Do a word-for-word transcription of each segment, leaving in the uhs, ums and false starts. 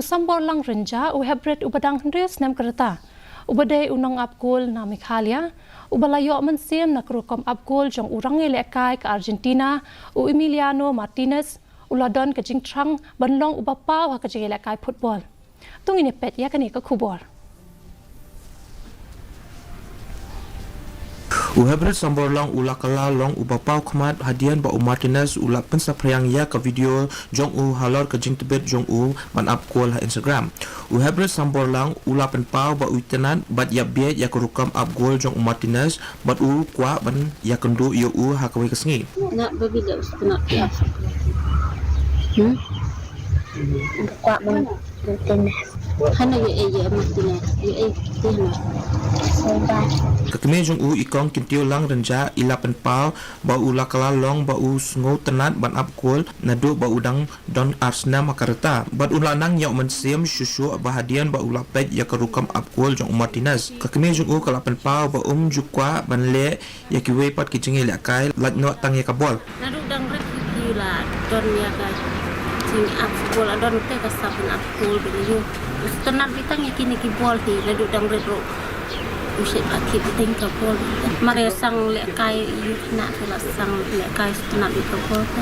Samborlang Rynjah, u Hebrit uba dang hynriew snem ka rta, uba dei u nongap gol na Meghalaya, uba la ïoh mynsiem na ka rukom ap gol jong u rangïalehkai ka Argentina, u Emiliano Martinez, u la don ka jingthrang ban long uba paw ha ka jingïalehkai football. To ngin ïa peit ïa kane ka khubor. U Hebrit Samborlang u la kylla long uba paw khmat hadien ba u Martinez u la pynsaphriang ïa ka video jong u halor ka jingtbit jong u ban ap gol ha Instagram. U Hebrit Samborlang u la pynpaw ba u itynnad bad ïapbiej ïa ka rukom ap gol jong u Martinez bad u kwah ban ïakynduh ïa u ha kawei ka sngi. Nga ba bi leh u stunat ïa. Hmm? Kwah ban Martinez. Hana ïa e ïa Martinez. Ïa e ti hana. Ka kmie jong u i Kong Kyntiew Lang Rynjah i la pynpaw ba u la kylla long ba u sngewtynnad ban ap gol naduh ba u dang don ar snem ha ka rta bad u la nang ïoh mynsiem shuh shuh ba hadien ba u la peit ïa ka rukom ap gol jong u Martinez. Ka kmie jong u ka la pynpaw ba um ju kwah ban leh ïa kiwei pat ki jingïalehkai lait noh tang ïa ka bol. Naduh dang rit ki la don ïa ka jingap gol, la don te ka sap ban ap gol ban ïoh. U stunat beit tang ïa kine ki bol hi naduh dang rit ruh. U shait ba ki beit tang ka bol. Mar ïa sang lehkai ïoh na te la sang lehkai stunat beit ka bol te.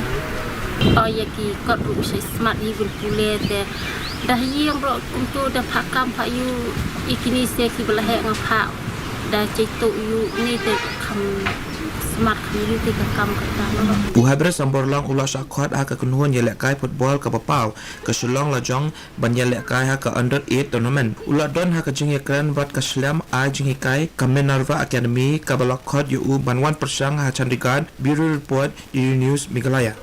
Oh ïa ki kot ruh u shait smat hi ban pule te. Da ïing ruh kumto da phah kam phah ïoh ïa kine se kiba la heh nga phah. Da jai to ïoh ni te kham smat kham ïoh te ka kam kata no. U Hebrit Samborlang u la shah khot ha ka kynhun ïalehkai football kaba paw ka Shillong Lajong ban ïalehkai ha ka under eight tournament. U la don ha ka jingïakren bad ka shlem ai jinghikai ka Minerva Academy kaba la khot ïa u ban wan pyrshang ha Chandigarh. Bureau Report, D D News Meghalaya.